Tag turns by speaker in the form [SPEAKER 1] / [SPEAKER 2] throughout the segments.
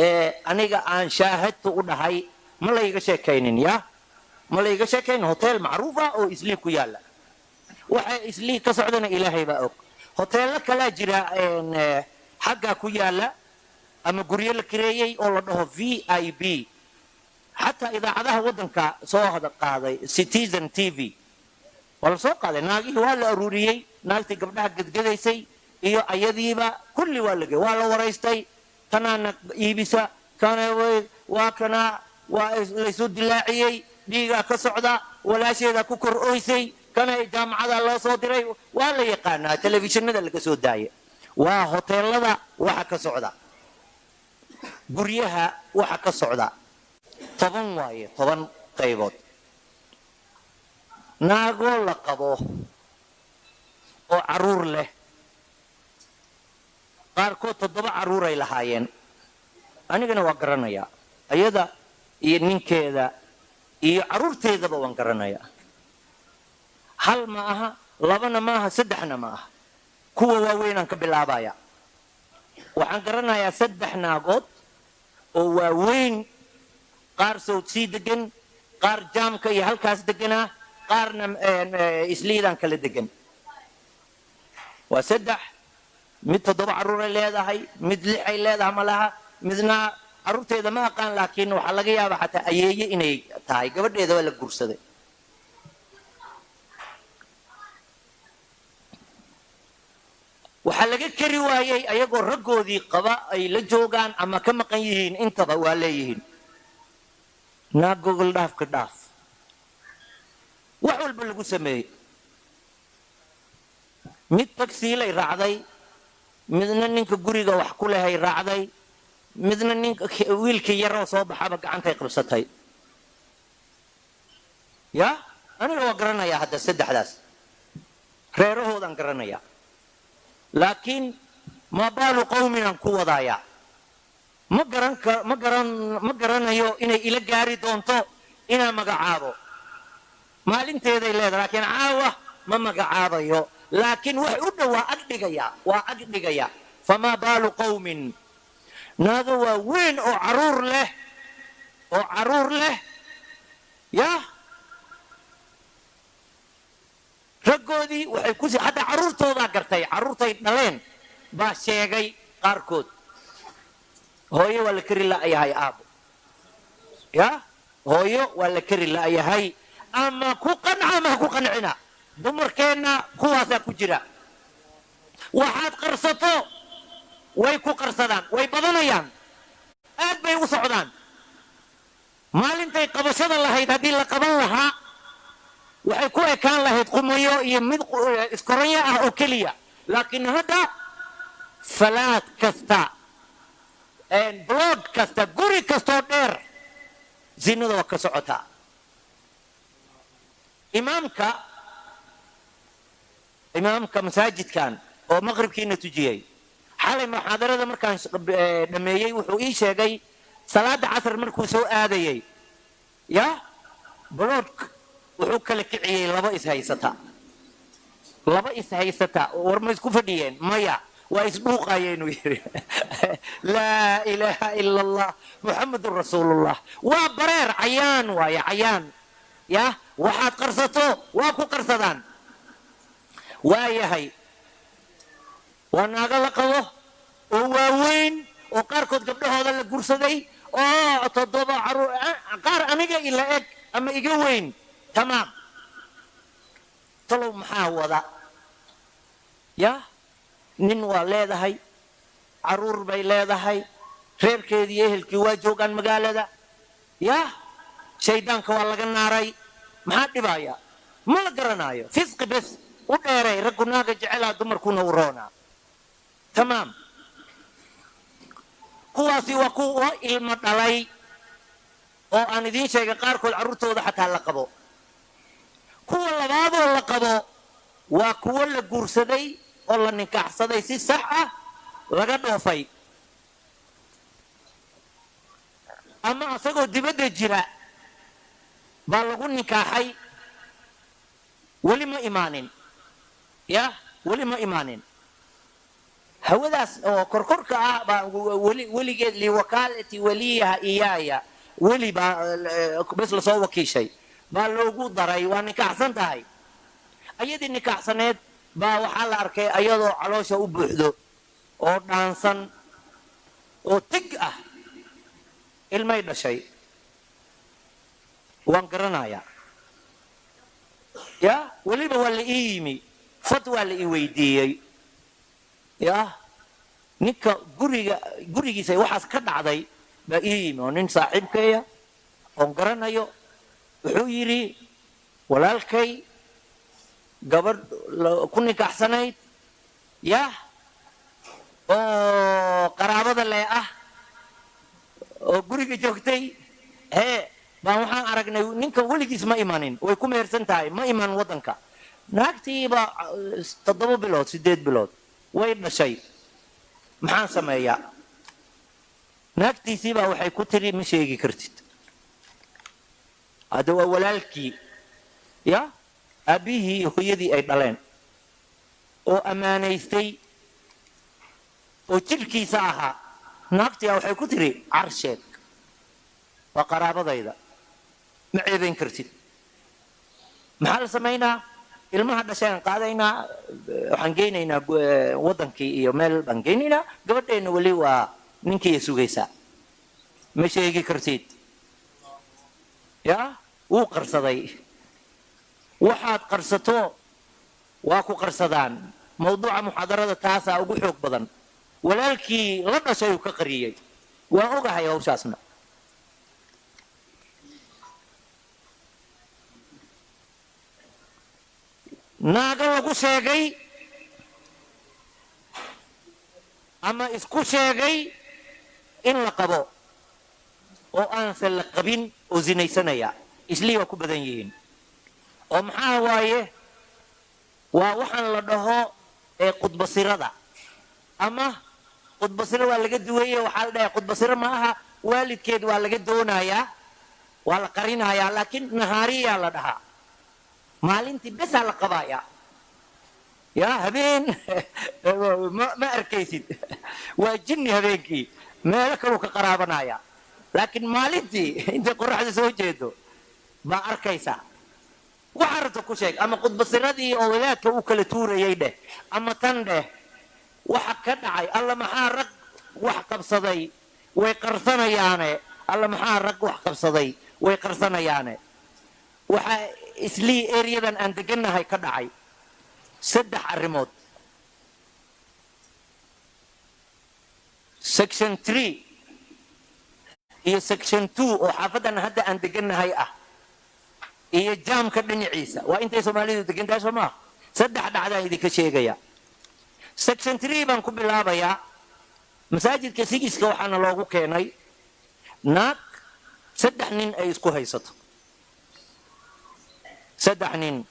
[SPEAKER 1] Ee aniga aan shaahadta u dhahay, ma layga sheekaynin, ya ma layga sheekaynin. Hotel macruuf ah oo Islii ku yaalla, waxa Islii ka socdana Ilaahay baa og. Hoteello kalaa jira xaggaa ku yaalla ama guryo la kireeyey oo la dhaho VIP. Xataa idaacadaha waddanka soo hada qaaday, Citizen TV waa la soo qaaday. Naagihii waa la aruuriyey, naagtii gabdhaha gedgedaysay iyo ayadiiba kulli waa la waa la waraystay. Tanaana iibisa, kana waa kana waa laysu dilaaciyey, dhiigaa ka socda, walaasheeda ku kor oysay, kana jaamacada loo soo diray. Waa la yaqaanaa, telefishinada laga soo daaya. Waa hoteelada waxa ka socda, guryaha waxa ka socda. 10 waaye, 10 qaybood. Naagoo la qabo oo carruur leh, qaarkood 7 carruuray lahaayeen. Anigana waa garanayaa, ayada iyo ninkeeda iyo carruurteedaba waan garanayaa. Hal ma aha, labana ma aha, saddexna ma aha. Kuwa waaweynaan ka bilaabaya. Waxaan garanayaa 3 naagood oo waaweyn, qaar South C degan, qaar jaamka iyo halkaas deganaa, qaarna Isliidaan kala degan. Waa 3. Mid 7 carruuray leedahay, mid 6 ay leedahay ma laha, midna carruurteeda ma aqaan, laakiin waxaa laga yaabaa xataa ayeeye inay tahay, gabadheeda waa la guursaday. Waxaa laga kari waayey ayagoo raggoodii qaba ay la joogaan ama ka maqan yihiin, intaba waa leeyihiin. Naag gogol dhaafka dhaaf, wax walba lagu sameeyey. Mid tagsiilay raacday, midna ninka guriga wax ku lehay raacday, midna ninka wiilkii yaroo soo baxaba gacantay qabsatay. Ya aniga waa garanayaa hadda saddexdaas, reerahoodaan garanayaa, laakiin maa baalu qawminaan ku wadaaya. Ma garan ma garan ma garanayo inay ila gaari doonto inaan magacaabo. Maalinteeday leedahay, laakiin caawa ma magacaabayo. Laakiin wax u dhow waa ag dhigaya, waa ag dhigaya. Famaa baalu qawmin, naago waa weyn oo caruur leh, oo caruur leh, ya raggoodii waxay ku hadda carruurtoodaa gartay, carruurtay dhaleen baa sheegay qaarkood: hooyo waa la keri la'yahay, aabo, ya hooyo waa la keri la'yahay. Ama ku qanca ama ha ku qancina, dumarkeenna kuwaasaa ku jira. Waxaad qarsato way ku qarsadaan, way badanayaan, aad bay u socdaan. Maalintay qabashada lahayd haddii la qaban lahaa, waxay ku ekaan lahayd qumayo iyo mid iskoranyo ah oo keliya. Laakiin hadda falaad kasta, blog kasta, guri kastoo dheer zinada waa ka socotaa. Imaamka masaajidkan oo maqribkiina tujiyey xalay, muxaadarada markaan dhameeyey, wuxuu ii sheegay salaada casr markuu soo aadayey, ya blog wuxuu kala kiciyey laba ishaysata, laba ishaysata. War ma isku fadhiyeen? Maya, waa isdhuuqayeenuu yidhi. Laa ilaaha ila Allah, Muxamadun rasuulullah. Waa bareer cayaan waaye, cayaan. Ya waxaad qarsato waa ku qarsadaan. Waa yahay, waa naago la qabo oo waaweyn oo qaarkood gabdhahooda la guursaday oo 7 caruur, qaar aniga ila eg ama iga weyn. Tamaam. Talow maxaa wada? Ya nin waa leedahay, caruur bay leedahay, reerkeedii ehelkii waa joogaan magaalada, ya shaydaanka waa laga naaray. Maxaa dhibaya? Ma la garanaayo. Fisqi bes u dheeray. Raggu naaga jecelaa, dumarkuna u roonaa. Tamaam. Kuwaasi waa kuwa ilmo dhalay oo aan idiin sheegay, qaarkood carruurtooda xataa la qabo. Kuwa labaadoo la qabo waa kuwo la guursaday oo la ninkaaxsaday, si sax ah laga dhoofay, ama asagoo dibadda jira baa lagu ninkaaxay, weli ma imaanin, ya weli ma imaanin. Hawadaas oo korkorka ah baa weli weligeed liwakaalati waliyaha iyaaya weli baa bes lasoo wakiishay baa loogu daray. Waa nikaaxsan tahay. Ayadii nikaaxsaneed baa waxaa la arkay ayadoo caloosha u buuxdo oo dhaansan oo tig ah, ilmay dhashay. Waan garanayaa. Ya, weliba waa la ii yimi, fatwaa la ii weydiiyey. Ya, ninka guriga gurigiisa waxaas ka dhacday baa ii yimi, oo nin saaxiibkaya oon garanayo. Wuxuu yidhi, walaalkay gabadh ku nikaaxsanayd, yah, oo qaraabada lee ah oo guriga joogtay hee baan waxaan aragnay ninka weligiis ma imanin, way ku mehersan tahay, ma iman waddanka. Naagtiiba 7 bilood, 8 bilood way dhashay. Maxaan sameeyaa? Naagtiisiibaa waxay ku tiri, ma sheegi kartid. Hadda waa walaalkii, ya, aabbihii iyo hooyadii ay dhaleen oo ammaanaystay oo jidhkiisa ahaa. Naagtiyaa waxay ku tiri, car sheeg, waa qaraabadayda, ma ceebayn kartid. Maxaa la samaynaa? Ilmaha dhashay aan qaadaynaa, waxaan geynaynaa waddankii iyo meel baan geynaynaa. Gabadheenna weli waa ninkiiya sugaysaa, ma sheegi kartid. Ya, wuu qarsaday. Waxaad qarsato waa ku qarsadaan. Mawduuca muxaadarada taasaa ugu xoog badan. Walaalkii la dhashay uu ka qariyey. Waan ogahay hawshaasna. Naago lagu sheegay ama isku sheegay in la qabo oo aanse la qabin oo zinaysanaya Islii waa ku badan yihiin. Oo maxaa waaye? Waa waxaan la dhaho ee qudbasirada, ama qudbasiro waa laga duwaye. Waxaa la dhahay qudbasiro ma aha, waalidkeed waa laga doonayaa, waa la qarinayaa, laakiin nahaariyaa la dhahaa. Maalintii besaa la qabayaa, ya, habeen ma arkaysid. Waa jinni, habeenkii meelo kaluu ka qaraabanaya, laakiin maalintii intay qoraxda soo jeedo baa arkaysaa. Waxaa rabta ku sheeg, ama qudbasiradii oo wadaadka uu kala tuurayay dheh, ama tan dheh. Waxa ka dhacay, alla maxaa rag wax qabsaday, way qarsanayaane. Alla maxaa rag wax qabsaday, way qarsanayaane. Waxaa Islii eryadan aan degannahay ka dhacay saddex arrimood. Section 3 iyo section 2 oo xaafadan hadda aan degannahay ah iyo jaamka dhinaciisa, waa intay Soomaalidu degan tahay, soo maaha? Saddex dhacdaan idinka sheegaya. Section 3 baan ku bilaabayaa. Masaajidka sigiska waxaana loogu keenay naag saddex nin ay isku haysato. Saddex nin,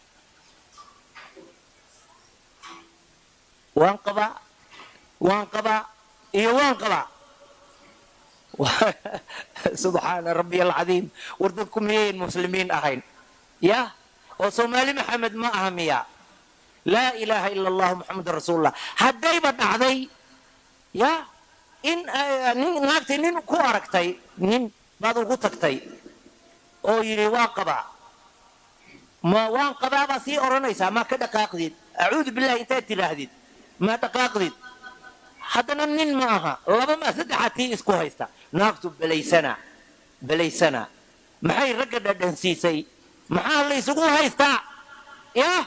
[SPEAKER 1] waan qabaa, waan qabaa iyo waan qabaa. Subxaana rabbiy alcadiim! War dadku miyayn muslimiin ahayn? Ya, oo Soomaali Maxamed ma aha miya? Laa ilaaha ila allahu, Muxamedun rasuulullah. Haddayba dhacday, ya, in nin naagtii nin ku aragtay, nin baad ugu tagtay oo yidhi waa qabaa, ma waan qabaa baa sii odhanaysaa? Ma ka dhaqaaqdid? Acuudu billahi intaad tidhaahdid ma dhaqaaqdid? Haddana nin ma aha, laba ma, saddexaa tii isku haysta. Naagtu belaysana, belaysana. Maxay ragga dhadhansiisay? Maxaa la isugu haystaa? Yah,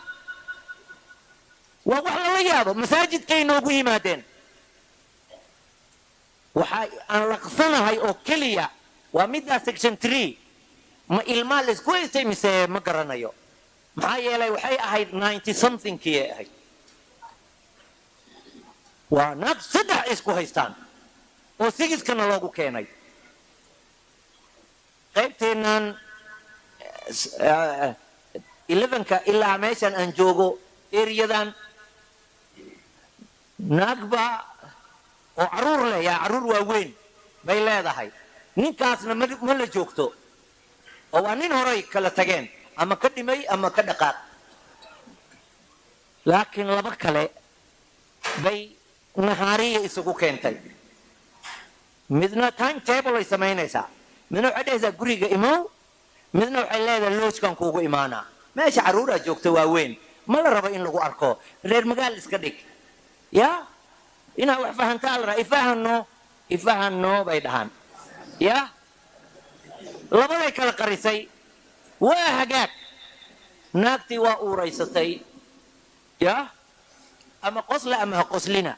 [SPEAKER 1] waa wax lala yaabo. Masaajidkay noogu yimaadeen. Waxa aan laqsanahay oo keliya waa middaa section 3. Ma ilmaa la isku haystay mise ma garanayo? Maxaa yeelay waxay ahayd 90 somethingkii ay ahayd. Waa naag saddex isku haystaan oo sigiskana loogu keenay. Qaybteennan 11-ka ilaa meeshan aan joogo eriyadan, naag baa oo carruur leh, yaa, carruur waaweyn bay leedahay. Ninkaasna ma la joogto oo waa nin horay kala tageen, ama ka dhimay ama ka dhaqaaq, laakiin laba kale bay Nahaariya isugu keentay. Midna time table ay samaynaysaa, midna waxay dhahaysaa guriga imow, midna waxay leedahay lodge-kan kuugu imaanaa. Meesha carruuraa joogta waaweyn, ma la rabo in lagu arko. Reer magaal iska dhig. Ya, inaa wax fahantaa la rabaa. Ifahano, ifahano bay dhahaan. Ya, labaday kala qarisay. Waa hagaag, naagtii waa uuraysatay. Ya, ama qosla ama ha qoslina,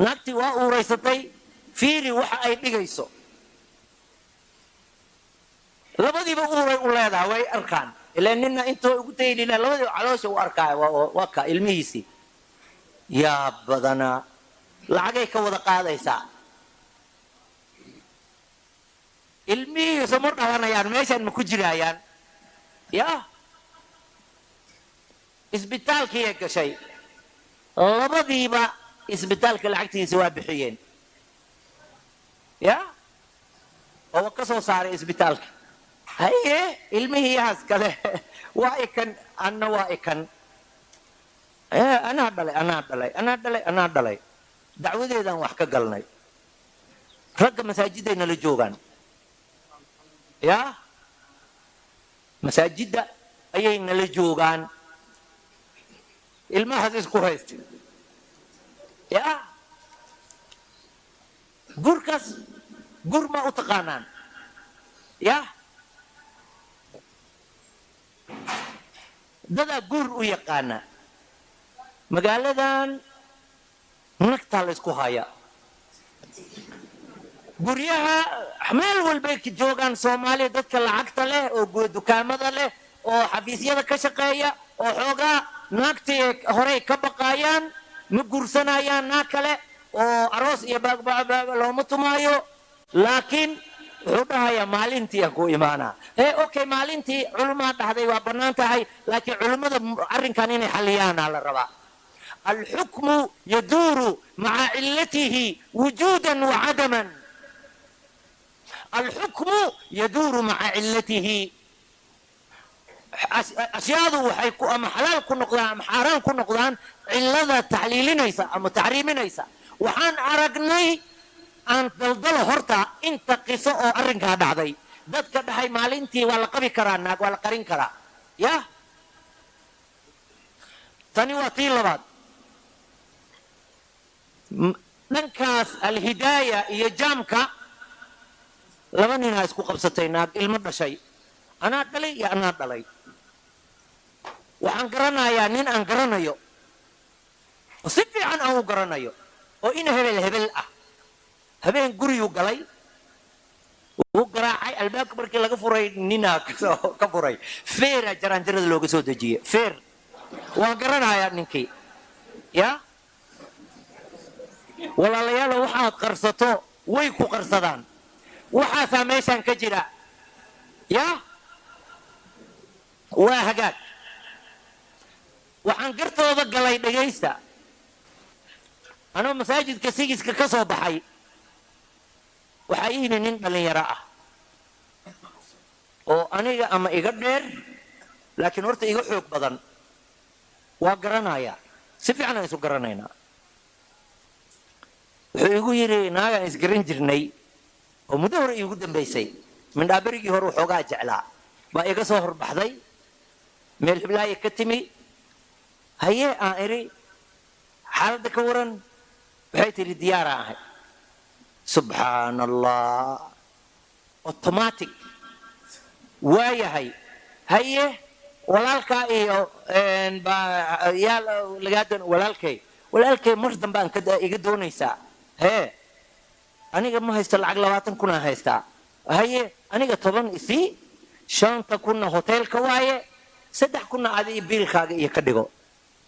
[SPEAKER 1] naagtii waa uuraysatay. Fiiri waxa ay dhigayso. Labadiiba uuray u leedahay, way arkaan. Ilaa nina intoo ugu daylina labadiiba caloosha u arkaayo, waa ka ilmihiisii. Yaa badanaa, lacagay ka wada qaadaysaa. Ilmihiisu ma dhalanayaan, meeshaan ma ku jiraayaan? Ya, isbitaalkiiyay gashay. Labadiiba isbitaalka lacagtiisa waa bixiyeen. Ya, oo ka soo saaray isbitaalka. Haye, ilmihii yahaas kale waa ikan, anna waa ikan, anaa dhalay, anaa dhalay, anaa dhalay, anaa dhalay. Dacwadeedaan wax ka galnay. Ragga masaajiday nala joogaan. Ya, masaajidda ayay nala joogaan, ilmahaas isku haysta. Ya, gurkaas gur ma u taqaanaan? Ya, dadaa guur u yaqaana. Magaaladan nagtaa la isku haya. Guryaha meel walbay joogaan Soomaaliya, dadka lacagta leh oo dukaamada leh oo xafiisyada ka shaqeeya oo xoogaa naagtii horey ka baqaayaan, ma guursanayaan naag kale oo aroos iyo looma tumaayo. Laakiin wuxuu dhahayaa maalintii aan ku imaanaa. He, okay, maalintii culumaa dhahday waa bannaan tahay, laakiin culimmada arrinkan inay xaliyaana la rabaa. Alxukmu yaduuru maca cillatihi wujuudan wa cadaman. Alxukmu yaduuru maca cillatihi. Ashyaadu waxay ku ama xalaal ku noqdaan ama xaaraan ku noqdaan cillada taxliilinaysa ama taxriiminaysa. Waxaan aragnay aan daldalo horta inta qiso oo arrinkaa dhacday. Dadka dhahay maalintii waa la qabi karaa naag, waa la qarin karaa. Ya, tani waa tii labaad. Dhankaas Alhidaaya iyo jaamka laba ninaa isku qabsatay naag ilmo dhashay, anaa dhalay iyo anaa dhalay. Waxaan garanayaa nin aan garanayo oo si fiican aan u garanayo oo ina hebel hebel ah. Habeen guriyuu galay, wuu garaacay albaabka. Markii laga furay, ninaa ka furay, feera jaraanjarada looga soo dejiyey, feer. Waan garanayaa ninkii. Ya walaalayaalo, waxaad qarsato way ku qarsadaan. Waxaasaa meeshaan ka jira. Ya, waa hagaag, waxaan gartooda galay. Dhegaysta, anoo masaajidka sigiska ka soo baxay, waxaa ii yimi nin dhallinyaro ah oo aniga ama iga dheer, laakiin horta iga xoog badan. Waa garanayaa, si fiican aan isu garanaynaa. Wuxuu igu yidhi, naagaan isgaran jirnay oo muddo hore iigu dambaysay, mindhaaberigii hore waxoogaa jeclaa baa iga soo horbaxday, meel hiblaaye ka timi. Haye, aan idhi, xaaladda ka waran? Waxay tidhi, diyaaraan ahay. Subxaana Allah, automatic waayahay. Haye, walaalkaa iyo yaa lagaa doon? Walaalkay, walaalkay mar dambe aan ka iga doonaysaa. Hee, aniga ma haysto lacag, 20,000 aan haystaa. Haye, aniga 10 isii, 5,000-na hoteelka waaye, 3,000-na adi biilkaaga iyo ka dhigo.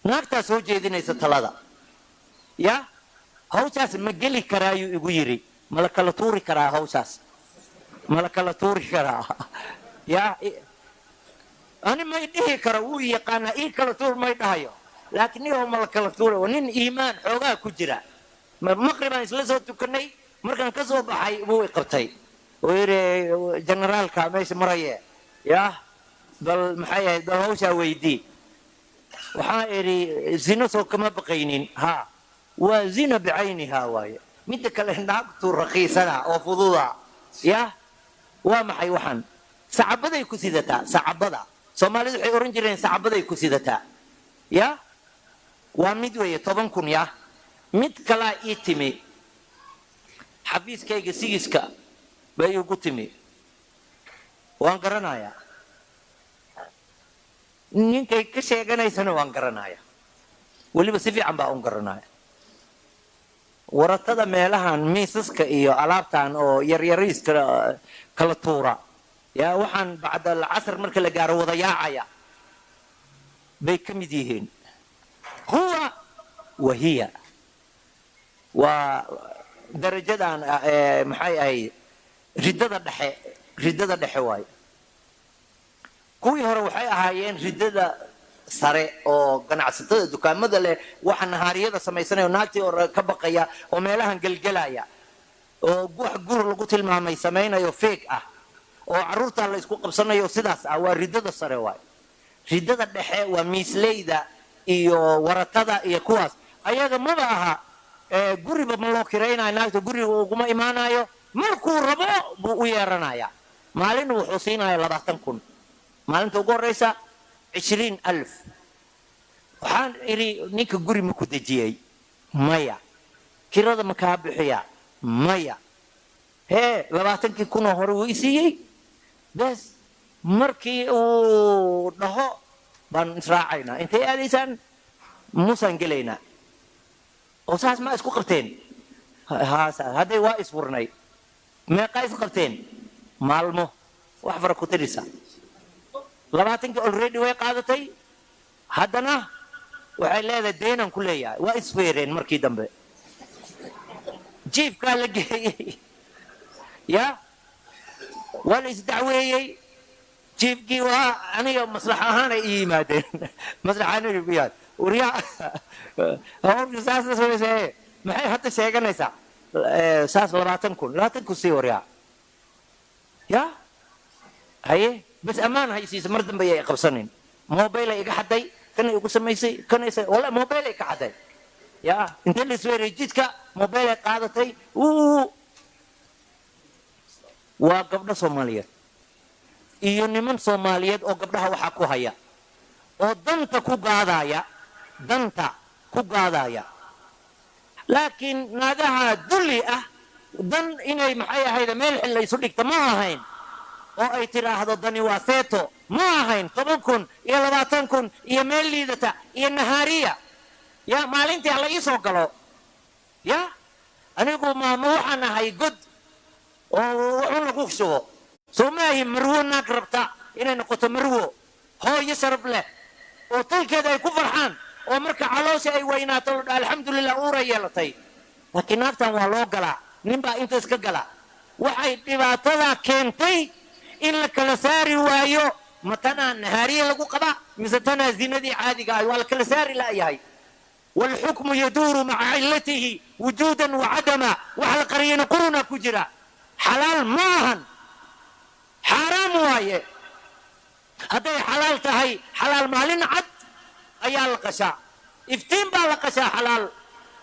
[SPEAKER 1] Naagtaa soo jeedinaysa talada. Ya, hawshaas ma geli karaayuu igu yidhi. Ma la kala tuuri karaa hawshaas? Ma la kala tuuri karaa? Ya, ani may dhihi karo, wuu yaqaanaa, ii kala tuur may dhahayo, laakiin niyow ma la kala tuura? Waa nin iimaan xoogaa ku jira. Maqribaan isla soo tukanay. Markaan ka soo baxay buu i qabtay oo yidhi, generaalka meesha maraye, yah, bal maxay ahayd, bal hawshaa weydii. Waxaan idhi, zino soo kama baqaynin? Ha. Waa zina bicayniha waaye. Midda kale, naagtu rakiisana oo fududa. Ya, waa maxay waxaan? Sacabaday ku sidataa. Sacabada Soomaalidu waxay ohan jireen, sacabaday ku sidataa. Ya, waa mid weeye, 10,000. Ya, mid kalaa ii timi xafiiskayga, sigiska bay igu timi. Waan garanayaa ninkay ka sheeganaysana, waan garanaya, weliba si fiican baa un garanaya. Waratada meelahan miisaska iyo alaabtan oo yaryariiska kala tuura, yaa, waxaan bacda alcasr marka la gaaro wada yaacaya bay ka mid yihiin. Huwa wa hiya waa darajadan, maxay ahayd, riddada dhexe. Riddada dhexe waayo. Kuwii hore waxay ahaayeen riddada sare oo ganacsatada dukaamada leh, waxa nahaariyada samaysanaya, naagtii oo ka baqaya oo meelahan gelgelaya oo wax gur lagu tilmaamay samaynayo, fake ah, oo carruurtaa la isku qabsanayo, sidaas ah, waa riddada sare waayo. Riddada dhexe waa miisleyda iyo waratada iyo kuwaas. Ayaga maba aha, guriba ma loo kiraynayo naagta, guriga uguma imaanayo. Markuu rabo buu u yeeranaya. Maalin wuxuu siinaya 20,000, maalinta ugu horeysa 20,000. Waxaan idhi, ninka guri ma ku dejiyey? Maya. Kirada ma kaa bixiya? Maya. Hee, 20kii kunoo hore wuu isiiyey bes. Markii uu dhaho baan israacaynaa. Intay aadaysaan? Muusaan gelaynaa. Oo saas ma isku qabteen? Hadday waa isfurnay. Meeqaa is qabteen? Maalmo, wax fara ku tirisa. 20kii already way qaadatay. Haddana waxay leedahay deenaan ku leeyahay. Waa isfeereen markii dambe, jiifkaa la geeyey, ya, waa la isdacweeyey. Jiifkii waa aniga maslax ahaan ay ii yimaadeen, maslax ahaan ay igu yimaadeen. Waryaa, hawsha saasna samaysee, maxay hadda sheeganaysaa? Saas 20,000, 20,000 sii. Waryaa, ya, haye, bas ammaan haysiisa, mar dambe ayay qabsanin. Mobile iga xaday, kana igu samaysay, kana wala mobile ay ka xaday. Ya, intee la isweeray jidka, mobile ay qaadatay. Uu waa gabdho Soomaaliyeed iyo niman Soomaaliyeed oo gabdhaha waxaa ku haya oo danta ku gaadaya, danta ku gaadaya. Laakiin naagaha dulli ah, dan inay, maxay ahayd, meel xil laysu dhigta ma ahayn oo ay tidhaahdo dani waa seeto ma ahayn. 10,000 iyo 20,000 iyo meel liidata iyo nahaariya, ya, maalintii hala ii soo galo. Ya, anigu maama waxaan ahay god oo wuxun lagu shubo soo maahi. Marwo, naag rabta inay noqoto marwo, hooyo sharaf leh oo talkeeda ay ku farxaan, oo marka caloosha ay weynaato la dhaho, alxamdulilah, uuray yeelatay. Laakiin naagtan waa loo galaa, ninbaa inta iska gala. Waxay dhibaatada keentay in la kala saari waayo, ma tanaa nahaariye lagu qabaa mise tanaa zinadii caadiga ahay? Waa la kala saari la'yahay. Waalxukmu yaduuru maca cillatihi wujuudan wa cadama. Wax la qariyana quruna ku jira. Xalaal ma ahan, xaaraam waaye. Hadday xalaal tahay, xalaal maalin cad ayaa la qashaa, iftiin baa la qashaa. Xalaal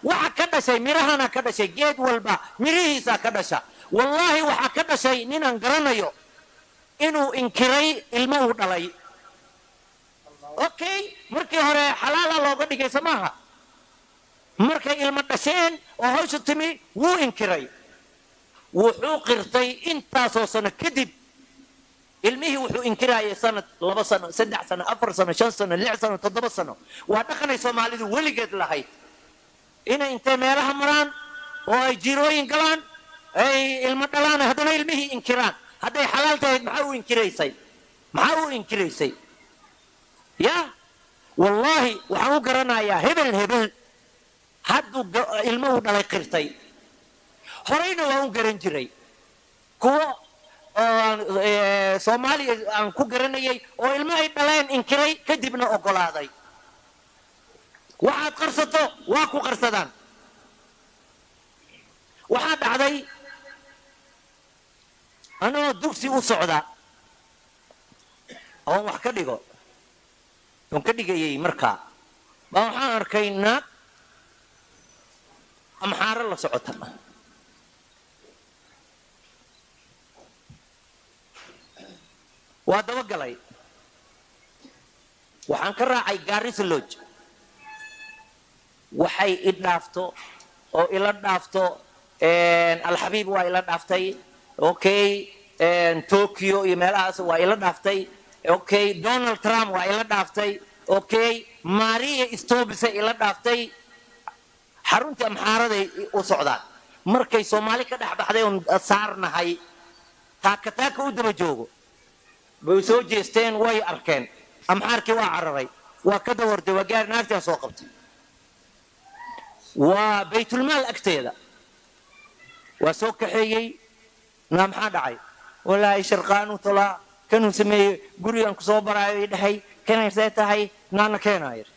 [SPEAKER 1] waxa ka dhashay, mirahana ka dhashay, geed walba mirihiisaa ka dhasha. Wallaahi, waxaa ka dhashay ninaan garanayo inuu inkiray ilmo uu dhalay. Okay, markii hore xalaala looga dhigay, soo maaha? Markay ilmo dhasheen oo hawsha timi, wuu inkiray. Wuxuu qirtay intaasoo sano kadib. Ilmihii wuxuu inkirayay sanad, 2 sano, 3 sano, 4 sano, 5 sano, 6 sano, 7 sano. Waa dhaqanay Soomaalidu weligeed lahayd, inay intay meelaha maraan oo ay jirooyin galaan, ay ilmo dhalaan, haddana ilmihii inkiraan. Hadday xalaal tahayd, maxaa u inkiraysay? Maxaa u inkiraysay? Ya, wallaahi, waxaan u garanayaa hebel hebel hadduu ilmuhu dhalay qirtay. Horeyna waan u garan jiray kuwo oo Soomaaliya aan ku garanayay oo ilmo ay dhaleen inkiray, kadibna oggolaaday. Waxaad qarsato waa ku qarsadaan. Waxaa dhacday anoo dugsi u socda oon wax ka dhigo, oon ka dhigayay markaa baa waxaan arkay naag. Amxaaro la socota. Waa dabagalay, waxaan ka raacay Garissa Lodge. Waxay i dhaafto oo ila dhaafto Alxabiib waa ila dhaaftay, okay, Tokyo iyo meelahaas waa ila dhaaftay, okay, Donald Trump waa ila dhaaftay, okay, Maria Stobisa ila dhaaftay. Xaruntii Amxaaraday u socdaan. Markay Soomaali ka dhex baxday oon saarnahay, taaka taaka u daba joogo bay soo jeesteen, way arkeen Amxaarkii, waa cararay, waa ka dawarday, waa gaari, naagtaan soo qabtay. Waa Baytulmaal agteeda, waa soo kaxeeyey. Naa, maxaa dhacay? Walaahi sharqaanu tolaa kanuu sameeyey, gurigaan kusoo baraayo i dhahay, kanay see tahay, naana keenaa yidhi.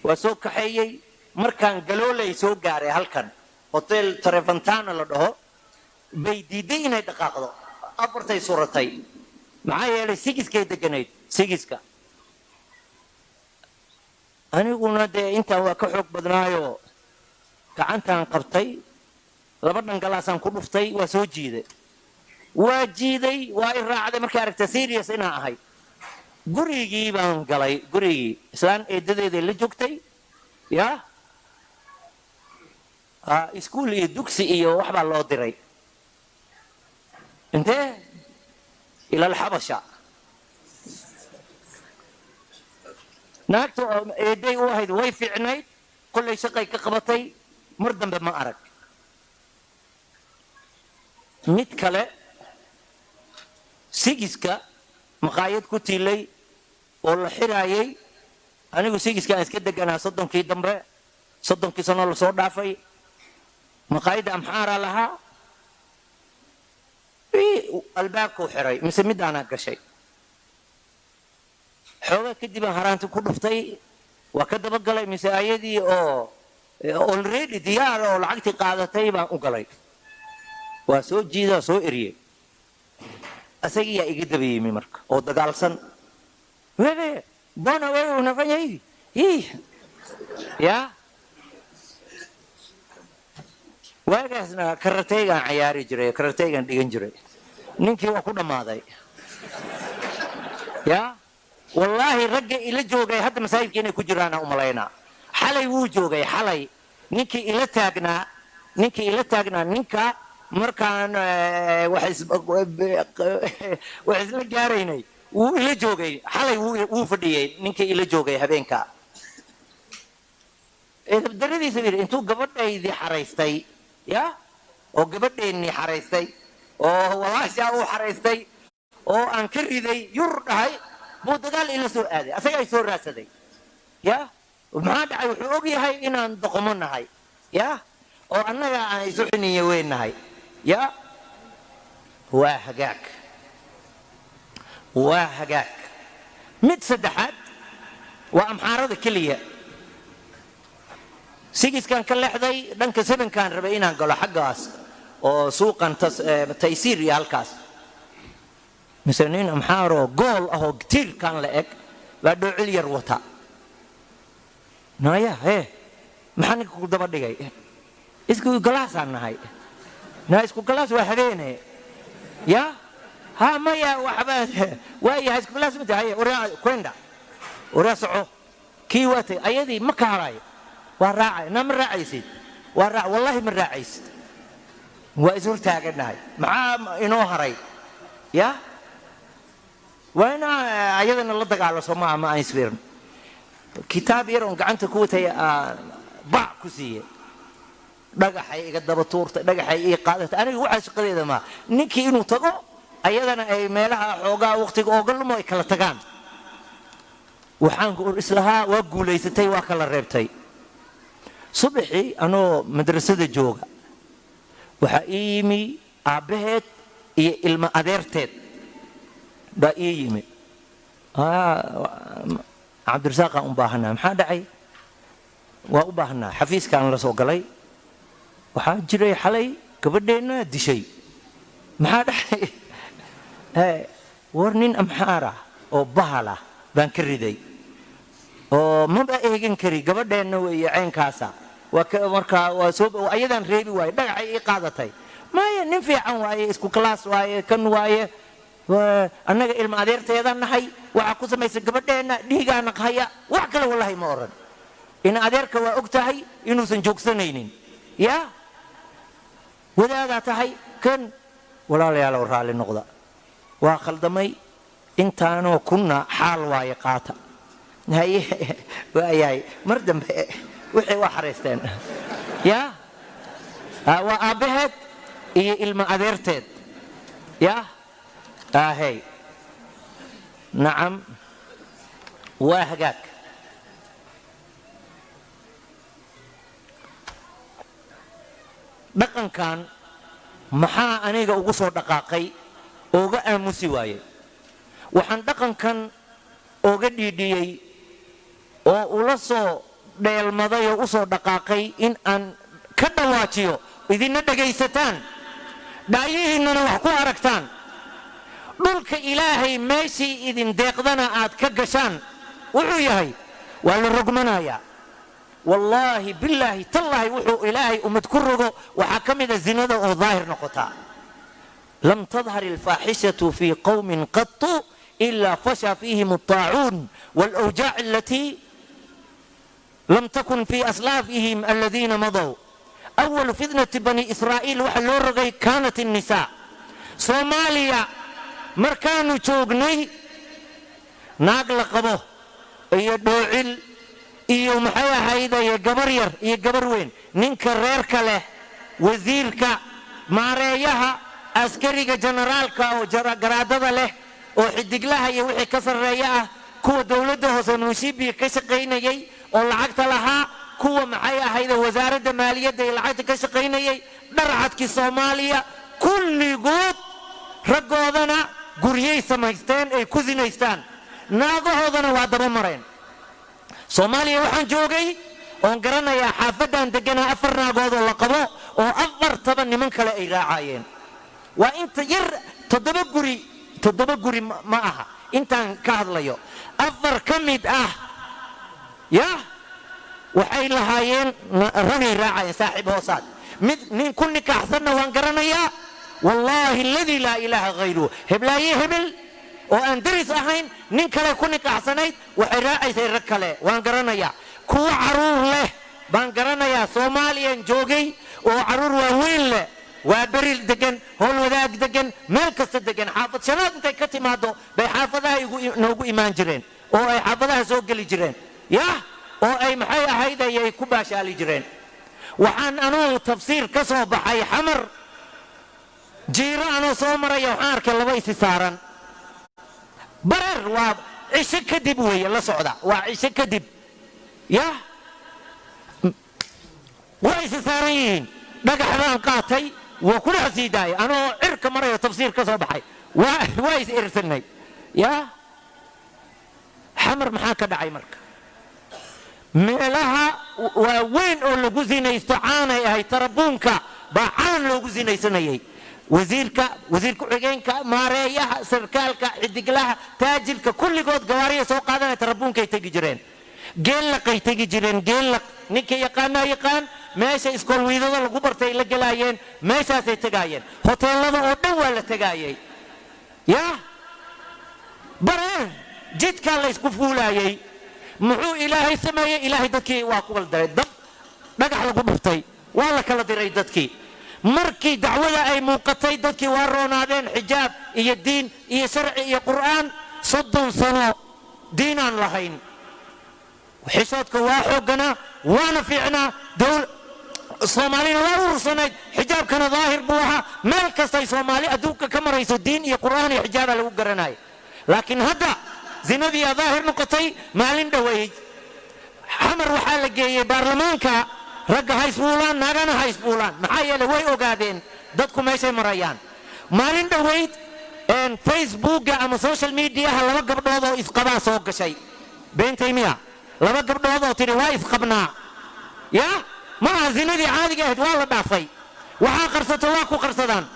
[SPEAKER 1] Waa soo kaxeeyey. Markaan Galoolay soo gaaray, halkan Hotel Trevantana la dhaho, bay diiday inay dhaqaaqdo, afartay suratay. Maxaa yeelay sigiskay deganayd, sigiska. Aniguna dee intaan waa ka xoog badnaayo, gacantaan qabtay, laba dhangalaasaan ku dhuftay, waa soo jiiday, waa jiiday, waa i raacday. Markay aragtay serious inaan ahay, gurigii baan galay. Gurigii islaan eedadeeday la joogtay, ya iskuul iyo dugsi iyo waxbaa loo diray. Intee? Ila Alxabasha. Naagta oo eeday u ahayd way fiicnayd, kollay shaqay ka qabatay, mar dambe ma arag. Mid kale, sigiska maqaayad ku tiilay oo la xiraayay. Anigu sigiska aan iska deganaa 30kii dambe, 30kii sanoo lasoo dhaafay. Maqaayadda Amxaaraa lahaa, albaabkuu xiray, mise midaanaa gashay. Xoogaa kadib aan haraanti ku dhuftay, waa ka dabagalay, mise ayadii oo already diyaar oo lacagtii qaadatay baan u galay. Waa soo jiidaa, soo eriyey. Asagiyaa iga daba yimi marka oo dagaalsan. "Wewe mbona wewe unafanya hivi hii?" Ya, waagaasna karataygaan cayaari jiray, karataygaan dhigan jiray. Ninkii waa ku dhammaaday. Ya, wallaahi ragga ila joogay hadda masaajidka inay ku jiraana umalaynaa. Xalay wuu joogay, xalay ninkii ila taagnaa, ninkii ila taagnaa, ninka markaan wax isla gaaraynay wuu ila joogay. Xalay wuu fadhiyey ninkii ila joogay habeenka. Edabdaradiisa yidhi, intuu gabadhaydii xaraystay, ya, oo gabadheennii xaraystay, oo walaashaa uu xaraystay, oo aan ka riday, yur dhahay, buu dagaal ila soo aaday. Asaga ay soo raadsaday. Ya, maxaa dhacay? Wuxuu og yahay inaan doqomo nahay, ya, oo annaga aan isu xiniyo weyn nahay. Ya, waa hagaag, waa hagaag. Mid saddexaad waa Amxaarada keliya. Sigiskan ka leexday, dhanka sebenkaan rabay inaan galo, xaggaas oo suuqan Taysiir iyo halkaas. Mise nin Amxaaroo gool ah oo tiirkan la eg baa dhoocil yar wata. Naya, hee, maxaa ninka ku daba dhigay? Isku galaasaan nahay. Na isku galaas waa habeene. Ya, ha, maya, waxba waayahay, isku galaas ma tahay. Waraa kwenda, waraa soco. Kii waa tagay, ayadii ma ka harayo, waa raacay. Na ma raacaysid? Waa raac, wallahi ma raacaysid. Waa is hortaaganahay. Maxaa inoo haray? Ya, waa inaa ayadana la dagaalo, maaha? Ma aan isfiirin. Kitaab yar oon gacanta ku watay bac ku siiye, dhagaxay iga daba tuurtay, dhagaxay ii qaadatay. Aniga waxaa shaqadeeda maa ninkii inuu tago, ayadana ay meelaha xoogaa waqtiga ooga lumo, ay kala tagaan. Waxaan islahaa waa guulaysatay, waa kala reebtay. Subaxii anoo madrasada jooga waxaa ii yimi aabbaheed iyo ilmo adeerteed baa ii yimi. "Cabdirasaaqaan u baahanaa." "Maxaa dhacay?" "Waa u baahanaa." Xafiiskaan la soo galay. "Waxaa jiray xalay gabadheenna dishay." "Maxaa dhacay?" "War nin Amxaar ah oo bahal ah baan ka riday oo maba eegan kari, gabadheenna weeye." Caynkaasa. Waa markaa waa soo ayadaan reebi waaye, dhagacay ii qaadatay. Maya, nin fiican waaye, isku class waaye, kan waaye, annaga ilma adeerteedaan nahay, waxaa ku samaysa gabadheenna, dhiigaana haya. Wax kale wallahi ma oran. In adeerka waa og tahay inuusan joogsanaynin. Yaa wadaadaa tahay kan? Walaalayaalow, raalli noqda, waa khaldamay. Intaanoo kunna xaal waaye, qaata. Haye, waayahay, mar dambe wixii waa xaraysteen. Ya, waa aabbaheed iyo ilma adeerteed. Ya, ahey, nacam, waa hagaag. Dhaqankan maxaa aniga ugu soo dhaqaaqay, ooga aamusi waayey? Waxaan dhaqankan ooga dhiidhiyey oo ula soo dheelmaday oo u soo dhaqaaqay in aan ka dhawaajiyo, idinna dhegaysataan, dhaayihiinnana wax ku aragtaan, dhulka Ilaahay meeshii idin deeqdana aad ka gashaan. Wuxuu yahay waa la rogmanayaa. Wallaahi, bilaahi, tallaahi, wuxuu Ilaahay ummad ku rogo waxaa ka mida zinada oo daahir noqotaa. Lam tadhar alfaaxishatu fii qowmin qatu ilaa fasha fiihim altaacuun waalawjaac alatii lam takun fii aslaafihim aladiina madow. Awalu fitnati bani Israa'iil waxa loo rogay kaanat innisaa. Soomaaliya markaanu joognay, naag la qabo iyo dhoocil iyo maxay ahaydaye, gabar yar iyo gabar weyn, ninka reerka leh, wasiirka, maareeyaha, askariga, generaalka oo garaadada leh oo xidiglaha iyo wixii ka sarreeya ah, kuwa dowladda hoose munshibiga ka shaqaynayay oo lacagta lahaa, kuwa maxay ahayde wasaaradda maaliyadda iyo lacagta ka shaqaynayay, dharcadkii Soomaaliya, kulligood raggoodana guryay samaysteen ay ku sinaystaan, naagahoodana waa daba mareen. Soomaaliya waxaan joogay oon garanayaa xaafaddan degganaa 4 naagood oo la qabo oo 40 niman kale ay raacayeen. Waa inta yar, 7 guri, 7 guri ma aha intaan ka hadlayo. 4 ka mid ah yah waxay lahaayeen ragay raacayeen, saaxiib hoosaad. Mid nin ku nikaaxsanna waan garanayaa, wallaahi aladii laa ilaaha hayruhu, heblaaye hebel oo aan daris ahayn nin kale ku nikaaxsanayd, waxay raacaysay rag kale, waan garanayaa. Kuwo caruur leh baan garanayaa, Soomaaliyan joogay, oo caruur waaweyn leh, waa beri degan, howl wadaag degan, meel kasta degan. Xaafad shanaad intay ka timaado bay xaafadaha noogu imaan jireen oo ay xaafadaha soo geli jireen, yah, oo ay maxay ahayd ayay ku baashaali jireen. Waxaan anuu tafsiir ka soo baxay Xamar, jiiro anoo soo maraya, waxaan arkay laba isi saaran bareer. Waa cisho kadib weeye, la socda, waa cisho kadib. Yah, waa isi saaran yihiin. Dhagax baan qaatay, waa ku dhex sii daayay anoo cirka marayo, tafsiir ka soo baxay. Waa is irsanay. Yah, Xamar maxaa ka dhacay? Marka meelaha waaweyn oo lagu sinaysto caanay ahayd, tarabuunka baa caan loogu sinaysanayay. Wasiirka, wasiir ku-xigeenka, maareeyaha, sarkaalka, xidiglaha, taajirka, kulligood gawaariya soo qaadanaya, tarabuunkay tegi jireen, geellaqay tegi jireen. Geellaq ninka yaqaanaa yaqaan, meesha iskoolwiidada lagu bartay la gelaayeen, meeshaasay tegaayeen. Hoteelada oo dhan waa la tegaayay. Yah, bareer jidkaa laysku fuulaayey. Muxuu Ilaahay sameeyey? Ilaahay dadkii waa ku kala diray, dab dhagax lagu dhuftay, waa la kala diray dadkii. Markii dacwada ay muuqatay, dadkii waa roonaadeen, xijaab iyo diin iyo sharci iyo Qur'aan. 30 sano diinaan lahayn, xishoodka waa xoogganaa, waana fiicnaa, Soomaalina waa urursanayd, xijaabkana daahir buu ahaa. Meel kastay Soomaali adduunka ka marayso, diin iyo Qur'aan iyo xijaabaa lagu garanaya. Laakiin hadda zinadiiyaa daahir noqotay. Maalin dhoweyd Xamar waxaa la geeyey baarlamaanka, ragga ha isfuulaan, naagana ha isfuulaan. Maxaa yeeley way ogaadeen dadku meeshay marayaan. Maalin dhoweyd Facebooka ama social mediaha laba gabdhood oo isqabaa soo gashay. Beentay miya? Laba gabdhood oo tidhi waa isqabnaa. Ya, ma aha zinadii caadiga ahayd, waa la dhaafay. Waxaa qarsato waa ku qarsadaan,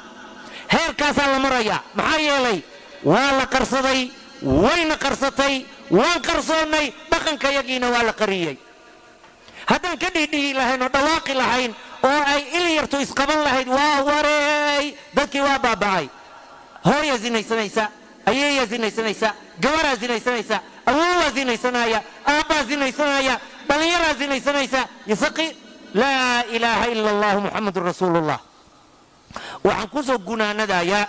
[SPEAKER 1] heerkaasaa la marayaa. Maxaa yeelay waa la qarsaday, wayna qarsatay, waan qarsoonnay, dhaqankayagiina waa la qariyey. Hadday Haddaan ka dhiidhiyi lahayn oo dhawaaqi lahayn oo ay ilyartu isqaban lahayd, waa wareey, dadkii waa baaba'ay. Hooya zinaysanaysa, ayeeyaa zinaysanaysa, gabaraa zinaysanaysa, awowaa zinaysanaya, aabbaa zinaysanaya, dhallinyaraa zinaysanaysa. Yasaqi, laa ilaaha ila Allahu, Muxamadun rasuulullah. Waxaan kusoo gunaanadayaa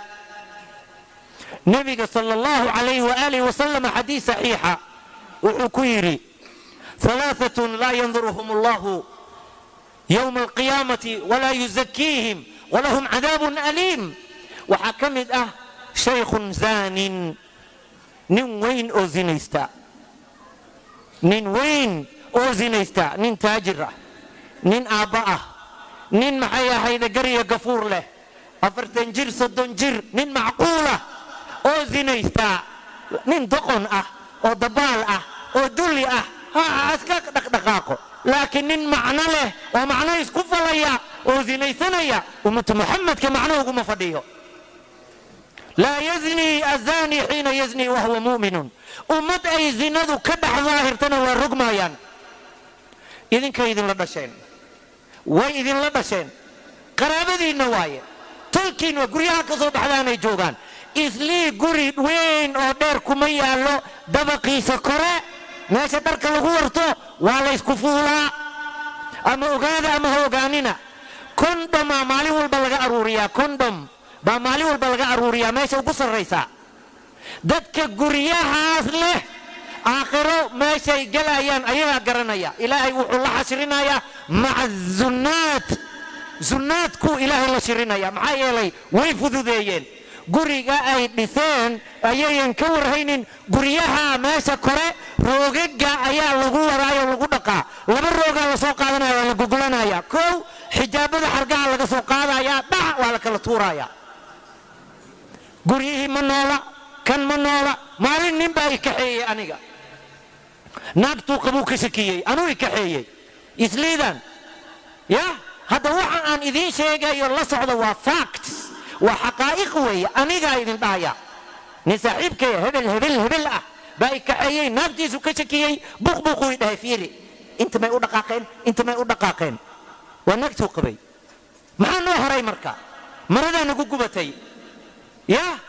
[SPEAKER 1] nebiga sala Allahu calayhi waaalih wasalam, xadiis saxiixa wuxuu ku yidhi: ثلاثة لا ينظرهم الله يوم القيامة ولا يزكيهم ولهم عذاب أليم. Waxaa ka mid ah شيخ زان, nin weyn oo zinaysta, nin weyn oo zinaysta, nin taajir ah, nin aabba ah, nin maxay ahayda gariya gafuur leh, 40 jir, 30 jir, nin macquulah oo zinaysta. Nin doqon ah oo dabaal ah oo dulli ah ha iska dhaqdhaqaaqo, laakiin nin macno leh oo macno isku falaya oo zinaysanaya, ummatu Muxamedka macno uguma fadhiyo. لا يزني الزاني حين يزني وهو مؤمن. Ummad ay zinadu ka dhex daahirtana waa rogmaayaan. Idinkay idinla dhasheen, way idinla dhasheen, qaraabadiinna waaye, tolkiin waa, guryaha ka soo baxdaanay joogaan. Islii guri weyn oo dheer kuma yaallo. Dabaqiisa kore meesha dharka lagu warto waa la ysku fuulaa, ama ogaada ama ha ogaanina. Kondomaa maalin walba laga aruuriyaa, condom baa maalin walba laga aruuriyaa meesha ugu sarraysa. Dadka guryahaas leh aakhiro meeshay gelayaan ayagaa garanaya. Ilaahay wuxuu la xashrinayaa maca zunnaat, zunnaadkuu Ilaahay la shirinaya. Maxaa yeelay way fududeeyeen guriga ay dhiseen, ayayan ka warhaynin. Guryaha meesha kore roogaga ayaa lagu waraayo, lagu dhaqaa. Laba roogaa lasoo qaadanaya, waa la gogolanaya. Kow, xijaabada xargaha laga soo qaadaya, dhac, waa la kala tuuraya. Guryihii ma noola, kan ma noola. Maalin nin baa i kaxeeyey aniga, naagtuu qabuu ka shakiyey, anuu i kaxeeyey isliidan. Ya hadda waxa aan idiin sheegayo la socda waa facts, waa xaqaa'iq weeye. Anigaa idin dhahaya, nin saaxiibkaya, hebel hebel hebel ah, baa i kaxeeyey, naagtiisu ka shakiyey. Buq buquu i dhahay, fiiri, inta may u dhaqaaqeen, inta may u dhaqaaqeen, waa naagtuu qabay. Maxaa noo haray marka? Maradaa nagu gubatay. Ya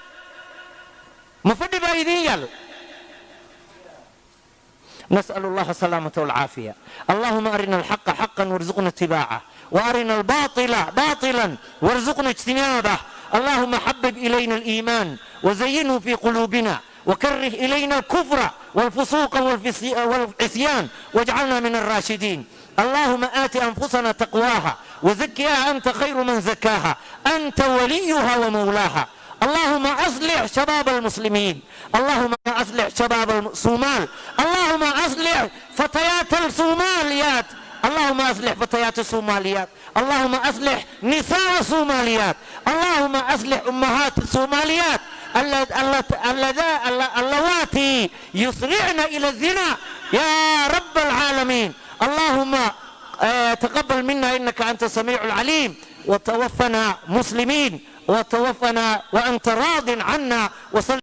[SPEAKER 1] ma fadhi baa idiin yaal? نسأل الله السلامة والعافية. اللهم أرنا الحق حقا وارزقنا اتباعه، وأرنا الباطل باطلا وارزقنا اجتنابه. اللهم حبب إلينا الإيمان وزينه في قلوبنا، وكره إلينا الكفر والفسوق والعصيان، واجعلنا من الراشدين. اللهم آت أنفسنا تقواها وزكها، أنت خير من زكاها، أنت وليها ومولاها. اللهم أصلح شباب المسلمين، اللهم أصلح شباب الصومال، اللهم أصلح فتيات الصوماليات، اللهم أصلح فتيات الصوماليات، اللهم أصلح نساء الصوماليات، اللهم أصلح أمهات الصوماليات اللواتي يسرعن إلى الزنا يا رب العالمين. اللهم تقبل منا إنك أنت السميع العليم، وتوفنا مسلمين، وتوفنا وأنت راض عنا، وصل